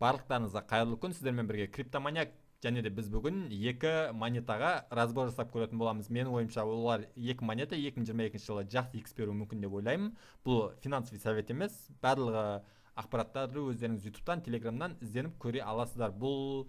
Барлықтарыңызға қайырлы күн! Сіздермен бірге Криптоманиак. Және де біз бүгін екі монетаға разбор жасап көретін боламыз. Менің ойымша, олар екі монета 2022 жылы жақсы икс беруі мүмкін деп ойлаймын. Бұл финансовый совет емес, барлығы ақпараттарды өздеріңіз Ютубтан, Телеграмнан ізденіп көре аласыздар. Бұл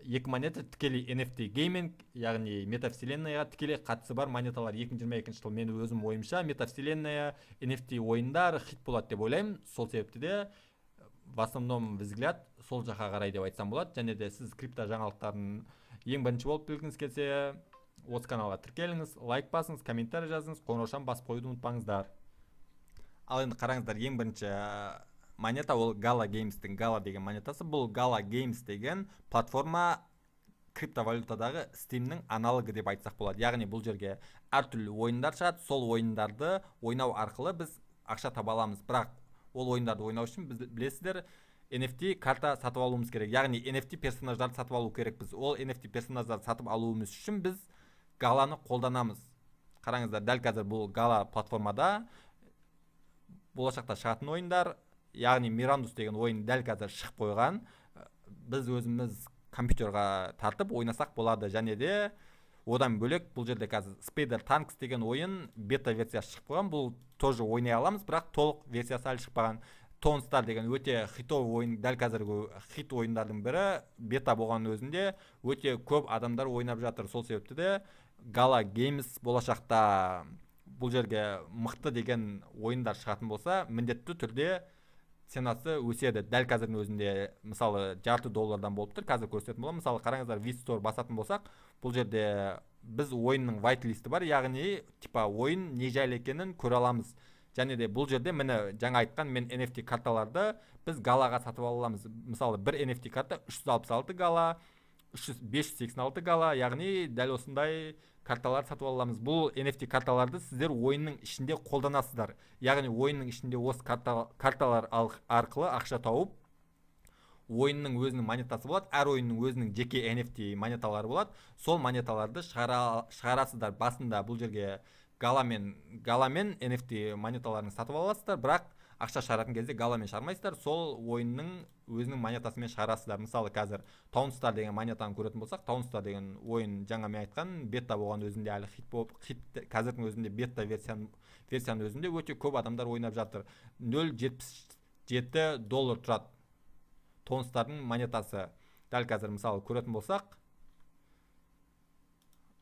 екі монета тікелей NFT гейминг, яғни метавселенная ға тікелей қатысы бар монеталар. 2022 жылы, мен өзім ойымша, метавселенная, NFT ойындар хит болады деп ойлаймын. Сол себепті де в основном взгляд сол жаққа қарай деп айтсам болады. Және де сіз крипто жаңалықтарын ең бірінші болып білгіңіз келсе, осы каналға тіркеліңіз, лайк басыңыз, комментарий жазыңыз, қоңыраушаны басып қоюды ұмытпаңыздар. Ал енді қараңыздар, ең бірінші монета ол Gala Games'тің Gala деген монетасы. Бұл Gala Games деген платформа криптовалютадағы Steam'нің аналогы деп айтсақ болады. Яғни бұл жерге әртүрлі ойындар шығады, сол ойындарды ойнау арқылы біз ақша таба аламыз. Бірақ ол ойындарды ойнау үшін біз, білесіздер, NFT карта сатып алуымыз керек, яғни NFT персонаждарды сатып алу керекпіз. Ол NFT персонаждарды сатып алуымыз үшін біз Галаны қолданамыз. Қараңыздар, дәл қазір бұл Гала платформада болашақта шығатын ойындар, яғни Мирандус деген ойын дәл қазір шығып қойған, біз өзіміз компьютерға тартып ойнасақ болады. Және де одан бөлек бұл жерде қазір Spider Tanks деген ойын бета версиясы шығып қойған, бұл тоже ойнай аламыз, бірақ толық версиясы әлі шықпаған. Тонстар деген өте хитовый ойын, дәл қазіргі хит ойындардың бірі, бета болғанның өзінде өте көп адамдар ойнап жатыр. Сол себепті де Gala Games болашақта бұл жерге мықты деген ойындар шығатын болса, міндетті түрде ценасы өседі. Дәл қазірдің өзінде, мысалы, жарты доллардан болып тұр, қазір көрсететін боламын. Мысалы, қараңыздар, Store басатын болсақ, бұл жерде біз ойынның whitelist і бар, яғни типа ойын не жайлы екенін көре аламыз. Және де бұл жерде, міне, жаңа айтқан мен NFT карталарды біз Галаға сатып ала аламыз. Мысалы, бір NFT карта 366 Гала, 300, 586 Гала, яғни дәл осындай карталарды сатып ала аламыз. Бұл NFT карталарды сіздер ойынның ішінде қолданасыздар, яғни ойынның ішінде осы карталар арқылы ақша тауып, ойынның өзінің монетасы болады, әр ойынның өзінің жеке NFT монеталары болады, сол монеталарды шығарасыздар. Басында бұл жерге Галамен NFT монеталарын сатып аласыздар, бірақ ақша шығаратын кезде Галамен шығармайсыздар, сол ойынның өзінің монетасымен шығарасыздар. Мысалы, қазір Таунстар деген монетаны көретін болсақ, Таунстар деген ойын жаңа мен айтқан бета болған өзінде әлі хит болып, хит, қазірдің өзінде бета версияның өзінде өте көп адамдар ойнап жатыр. 0,77 доллар тұрады Таунстардың монетасы дәл қазір, мысалы, көретін болсақ.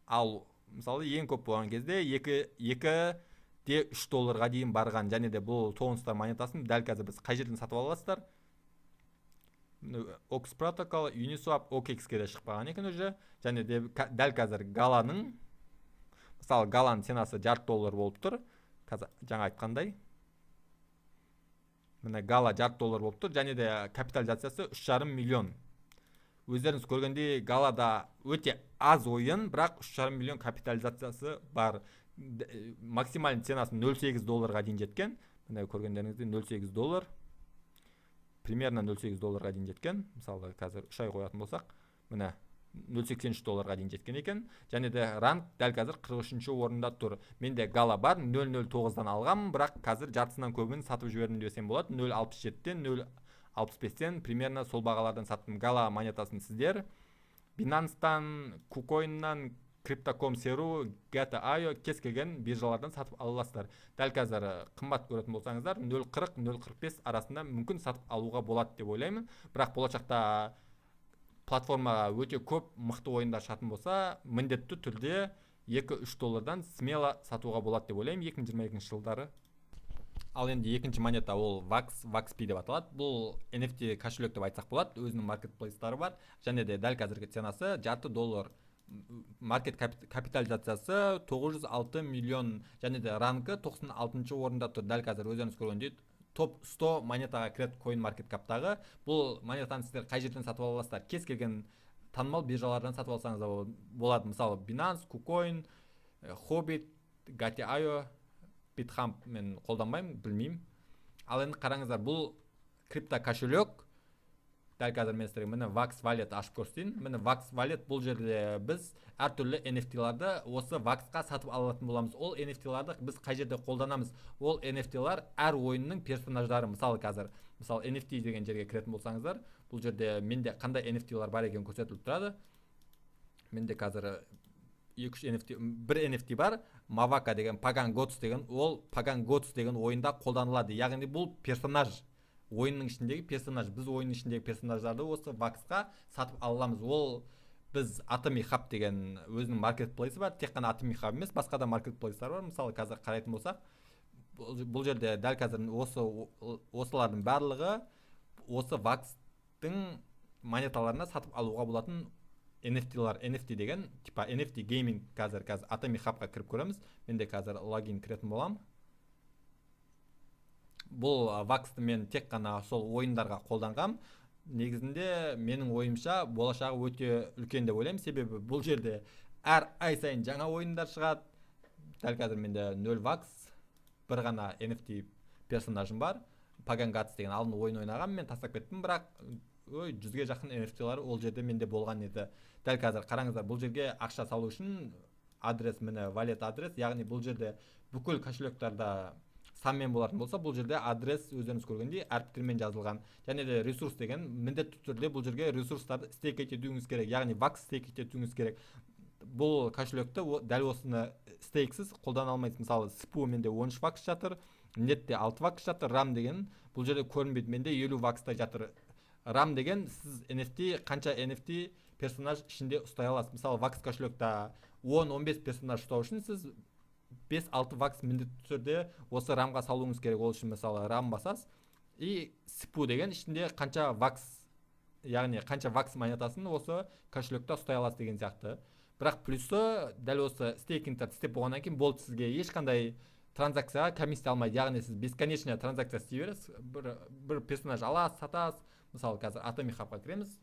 Ал мысалы, ең көп болған кезде 2,3 долларға дейін барған. Және де бұл Таунстар монетасын дәл қазір біз қай жерден сатып ала аласыздар? Ox Protocol, Uniswap, OKX-ке де шықпаған екен уже. Және де дәл қазір Галаның, мысалы, Галаның ценасы жарты доллар болып тұр қазір, жаңа айтқандай, міне, Гала жарты доллар болып тұр. Және де капитализациясы 3,5 миллион. Өздеріңіз көргендей, Галада өте аз ойын, бірақ 3,5 миллион капитализациясы бар. Максимальный ценасы 0,8 долларға дейін жеткен. Міне, көргендеріңіздей, 0,8 доллар, примерно 0,8 долларға дейін жеткен. Мысалы, қазір 3 ай қоятын болсақ, міне, 0,83 долларға дейін жеткен екен. Және де ранг дәл қазір 43 орында тұр. Менде Гала бар, 0,09-дан алғанмын, бірақ қазір жартысынан көбін сатып жібердім десем болады. 0,67-тен, 0,65-тен, примерно сол бағалардан саттым. Гала монетасын сіздер Binance'тан, KuCoin'нан, Crypto.com, Seru, Gate.io, кез келген биржалардан сатып ала аласыздар. Дәл қазір қымбат көретін болсаңыздар, 0,40, 0,45 арасында мүмкін сатып алуға болады деп ойлаймын. Бірақ болашақта платформаға өте көп мықты ойындар шығатын болса, міндетті түрде 2-3 доллардан смело сатуға болады деп ойлаймын 2022 жылдары. Ал енді екінші монета ол Wax, WaxP деп аталады. Бұл NFT кошелек деп айтсақ болады, өзінің маркетплейстары бар. Және де дәл қазіргі ценасы жарты доллар, маркет капитализациясы 906 миллион және де рангы 96 орында тұр. Дәл қазір өздеріңіз көргендей, топ 100 монетаға кіреді CoinMarketCap'тағы. Бұл монетаны сіздер қай жерден сатып ала аласыздар? Кез келген танымал биржалардан сатып алсаңыз да болады. Мысалы, Binance, KuCoin, Huobi, Gate.io, Bithumb мен қолданбаймын, білмеймін. Ал енді қараңыздар, бұл крипто кошелек. Дәл қазір мен сіздерге, міне, Wax Wallet ашып көрсетейін. Міне, Wax Wallet. Бұл жерде біз әртүрлі NFT-ларды осы Wax-қа сатып алатын боламыз. Ол NFT-ларды біз қай жерде қолданамыз? Ол NFT-лар әр ойынның персонаждары. Мысалы, қазір, мысалы, NFT деген жерге кіретін болсаңыздар, Бұл жерде менде қандай NFT-лар бар екені көрсетіліп тұрады. Менде қазір екі, үш NFT, бір NFT бар, Мавака деген, Pagan Gods деген. Ол Pagan Gods деген ойында қолданылады, яғни бұл персонаж, ойынның ішіндегі персонаж. Біз ойынның ішіндегі персонаждарды осы ваксқа сатып ала аламыз. Ол біз Atomy Hub деген өзінің маркетплейсі бар. Тек қана Atomy Hub емес, басқа да маркетплейстер бар. Мысалы, қазір қарайтын болсақ, бұл жерде дәл қазір осылардың барлығы осы вакстың монеталарына сатып алуға болатын NFT-лар. NFT деген типа NFT gaming. Қазір Atomy Hub-қа кіріп көреміз. Менде қазір логин кіретін боламын. Бұл ваксты мен тек қана сол ойындарға қолданғам. Негізінде, менің ойымша, болашағы өте үлкен деп ойлаймын, себебі бұл жерде әр ай сайын жаңа ойындар шығады. Дәл қазір менде 0 вакс, бір ғана NFT персонажым бар, Pagan Gods деген. Алдын ойын ойнағанмын, мен тастап кеттім, бірақ ой, 100-ге жақын NFT-лар ол жерде менде болған еді. Дәл қазір қараңыздар, бұл жерге ақша салу үшін адрес, міне, wallet адрес, яғни бұл жерде бүкіл кошелектарда санмен болатын болса, бұл жерде адрес өздеріңіз көргендей әріптермен жазылған. Және де ресурс деген, міндетті түрде бұл жерге ресурстарды стейкать етуіңіз керек, яғни вакс стейкать етуіңіз керек. Бұл кошелекті дәл осыны стейксіз қолдана алмайсыз. Мысалы, СПУ менде 13 вакс жатыр, нетте 6 вакс жатыр. Рам деген бұл жерде көрінбейді, менде 50 вакста жатыр. Рам деген сіз NFT, қанша NFT персонаж ішінде ұстай аласыз. Мысалы, вакс кошелекта 10-15 персонаж ұстау үшін сіз 5-6 вакс міндетті түрде осы рамға салуыңыз керек. Ол үшін, мысалы, рам басасыз и СПУ деген ішінде қанша вакс, яғни қанша вакс монетасын осы кошелекте ұстай аласыз деген сияқты. Бірақ плюсы, дәл осы стейкингті істеп болғаннан кейін болды, сізге ешқандай транзакцияға комиссия алмайды, яғни сіз бесконечно транзакция істей бересіз, бір персонаж аласыз, сатасыз. Мысалы, қазір Atomy Hub-қа кіреміз.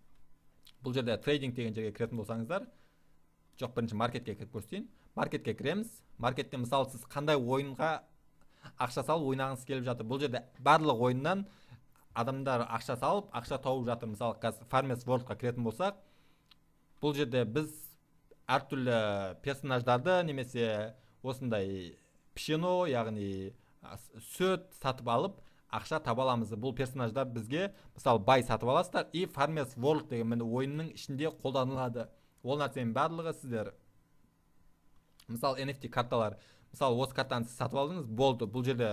Бұл жерде трейдинг деген жерге кіретін болсаңыздар, жоқ, бірінші маркетке кіріп көрсетейін. Маркетке кіреміз. Маркетте, мысалы, сіз қандай ойынға ақша салып ойнағыңыз келіп жатыр? Бұл жерде барлық ойыннан адамдар ақша салып, ақша тауып жатыр. Мысалы, қазір Farmers World-қа кіретін болсақ, бұл жерде біз әртүрлі персонаждарды немесе осындай пшено, яғни сүт сатып алып, ақша таба аламыз. Бұл персонаждар бізге, мысалы, buy сатып аласыздар и Farmers World деген, міне, ойынның ішінде қолданылады ол нәрсенің барлығы. Сіздер, мысалы, NFT карталар, мысалы, осы картаны сіз сатып алдыңыз, болды. Бұл жерде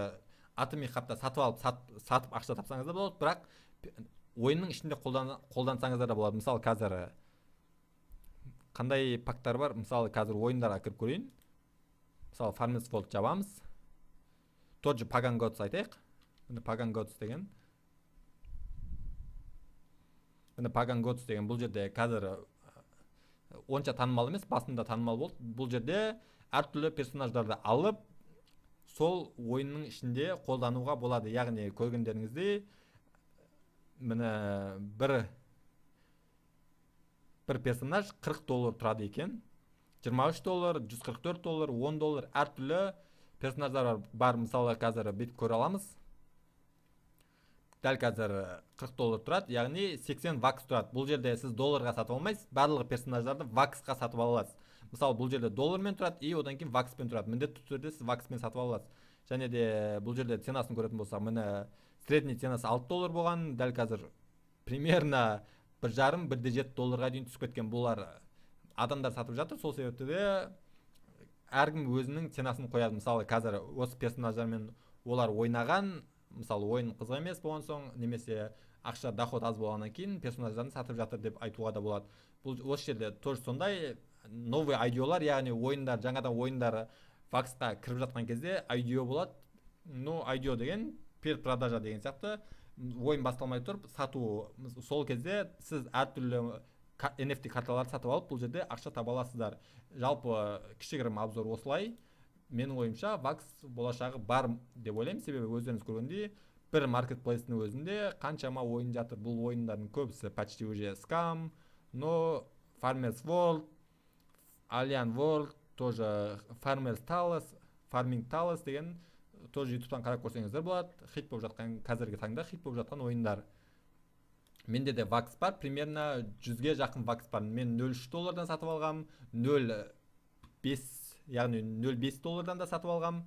Atomy Hub-та сатып алып, сатып ақша тапсаңыз да болады, бірақ ойынның ішінде қолдансаңыздар да болады. Мысалы, қазір қандай пактар бар? Мысалы, қазір ойындарға кіріп көрейін. Мысалы, Farmers World жабамыз, тот же Pagan Gods айтайық. Міне, Pagan Gods деген, міне, Pagan Gods деген. Бұл жерде қазір онша танымал емес, басында танымал болды. Бұл жерде әртүрлі персонаждарды алып, сол ойынның ішінде қолдануға болады. Яғни көргендеріңіздей, міне, бір персонаж 40 доллар тұрады екен, 23 доллар, 144 доллар, 10 доллар, әртүрлі персонаждар бар. Мысалы, қазір бүйтіп көре аламыз, дәл қазір 40 доллар тұрады, яғни 80 вакс тұрады. Бұл жерде сіз долларға сатып алмайсыз, барлық персонаждарды ваксқа сатып ала аласыз. Мысалы, бұл жерде доллармен тұрады и одан кейін вакспен тұрады. Міндетті түрде сіз вакспен сатып ала аласыз. Және де бұл жерде ценасын көретін болсақ, міне, средний ценасы 6 доллар болған, дәл қазір примерно 1,5, 1,7 долларға дейін түсіп кеткен. Бұлар адамдар сатып жатыр, сол себепті де әркім өзінің ценасын қояды. Мысалы, қазір осы персонаждармен олар ойнаған, мысалы, ойын қызық емес болған соң немесе ақша доход аз болғаннан кейін персонаждарын сатып жатыр деп айтуға да болады. Бұл осы жерде тоже сондай новый IDO-лар, яғни ойындар, жаңадан ойындар ваксқа кіріп жатқан кезде IDO болады. Ну, IDO деген предпродажа деген сияқты, ойын басталмай тұрып сату. Сол кезде сіз әртүрлі NFT карталарды сатып алып, бұл жерде ақша таба аласыздар. Жалпы, кішігірім обзор осылай. Менің ойымша, вакс болашағы бар деп ойлаймын, себебі өздеріңіз көргендей, бір маркетплейстің өзінде қаншама ойын жатыр. Бұл ойындардың көбісі почти уже скам, но Farmers World, Alien World, тоже Farmers Tales, Farming Tales деген тоже ютубтан қарап көрсеңіздер болады. Хит болып жатқан, қазіргі таңда хит болып жатқан ойындар. Менде де вакс бар, примерно 100-ге жақын вакс бар. Мен 0,3 доллардан сатып алғам, 0,5, яғни 0,5 доллардан да сатып алғам.